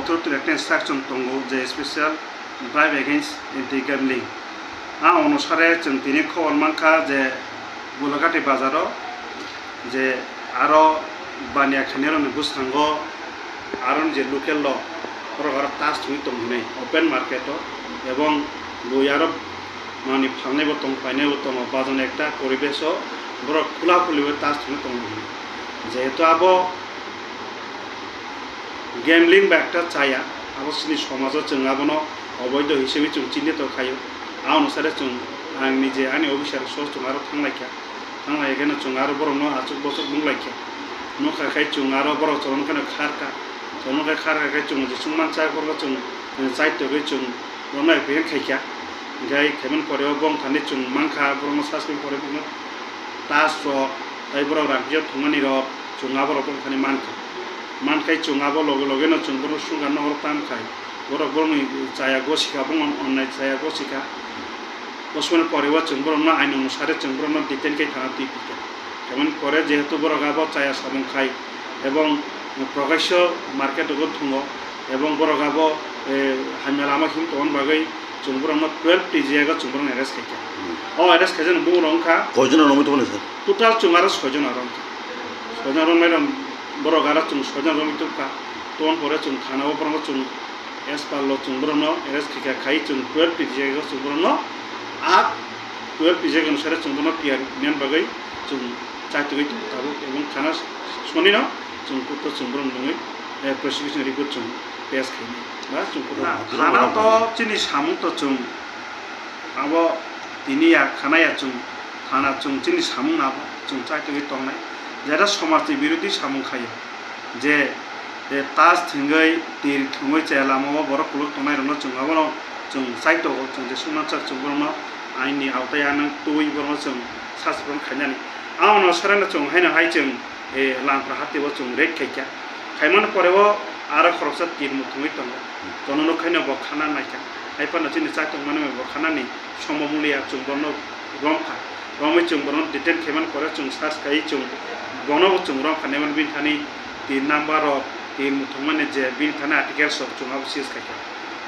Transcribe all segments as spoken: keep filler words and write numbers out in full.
Authority ni instruction tongo je special drive against anti gambling. A onusare chwng tini khobor mankha je Gulagati bazaro je aro baniya khainirokni bwskango aro je local rok borok aro tas thwi tong hinwi open market o, ebong bui aro mani phalnai bo tong painai bo tongo, bajon ekta poribesh o borok khula khuli bai tas thwi tong hinwi. Jehetu abo gambling ba ekta chaya, abo chini somajo chwng abono oboido hisabe chwng chinito khaio. A onusare chwng ang nije ani officer so chwng aro thanglaikha. Thang lai khe no chwng aro borokno achuk bochuk nuk lai kha. Nuk kha khai chwng aro borok chwng khe no khar kha. Chwng khe khar kha khai chwng je chwng mancha borok chwng, eh, chai togwi chwng borokno apprehend khai kha. Hinkhe khaimani pore o bong thani chwng mankha borokno sasmani pore borokno tas rok tai borok rang phiyok thwngmani rok chwng abo rok bong thani mankha. Mankhai chwng abo loge loge no chwng borokno sungkar no oro tam khai. Borok borokni chaya gosika, bongni onnai chaya gosika. Bosmani pore o chwng borokno ain onusare chwng borokno detain khe thana twi phi kha. Tamoni pore jehetu borok abo chaya samung khai ebong prokasyo market o thwngo ebong borok abo, eh, hamya lama him tongmani bagwi chwng borokno twelve T G o chwng borokno arrest khai kha. Hmm. O arrest khaijak bumung rok wngkha. Koijon romwi tongmani sir? Total chwng aro soijon aro wngkha. Soijon romwi rok borok aro chwng soijon romwi tongkha. Tamoni pore chwng thana o borokno chwng As per law chwng borokno arrest khaikha, khai chwng twelve T G o chwng borokno a twelve T G onusare chwng borokno P R nini bagwi chwng chaitugwi tongo tabuk, ebong thana sonino chwng court o chwng borokno nungwi, eh, prosecution report chwng pass khainai ba chwng court o. Na, thana to chini samung to chwng abo tini ya khana ya chwng thana chwng chini samung no abo chwng chaitugwi tongnai, jeta somajni birodhi samung khaio. Je, eh, tas thwngwi tir thwngwi chaya lama o borok kuluk tongnai rokno chwng abono chwng chaitogo, chwng je sumnakjak chwng borokno ain ni awtai ano twi borokno chwng sasakron khainani. Abono sarano chwng haino hai chwng, eh, Langpra hati o chwng raid khaikha. Khaimani pore o aro khoroksa tir muthungwi tongo. Jono nuk khaino bo khana naikha. Hai phano chini chaitokmani bo khanani somo mulia chwng borokno romkha. Romwi chwng borokno detain khaimani pore chwng search khai chwng bono bo chwng romkha nemani bini thani tin number rok tin muthungmani je bini thani articles rok chwng abo seize khaikha.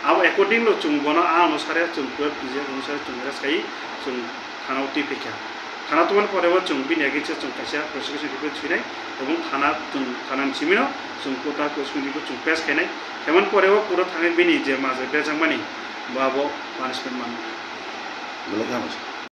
Abo according lo chwng bono a onusare chwng twelve T G onusare chwng arrest khai chwng thana o twi phaikha. Thana tubani pore o chwng bini against o chwng kaisa prosecution report swinai ebong thana chwng thanani simino chwng court o prosecution report chwng pass khainai. Khaimani pore o court o thangwi bini je majra berjakmani bo abo punishment manwi. Belai khe hamjak.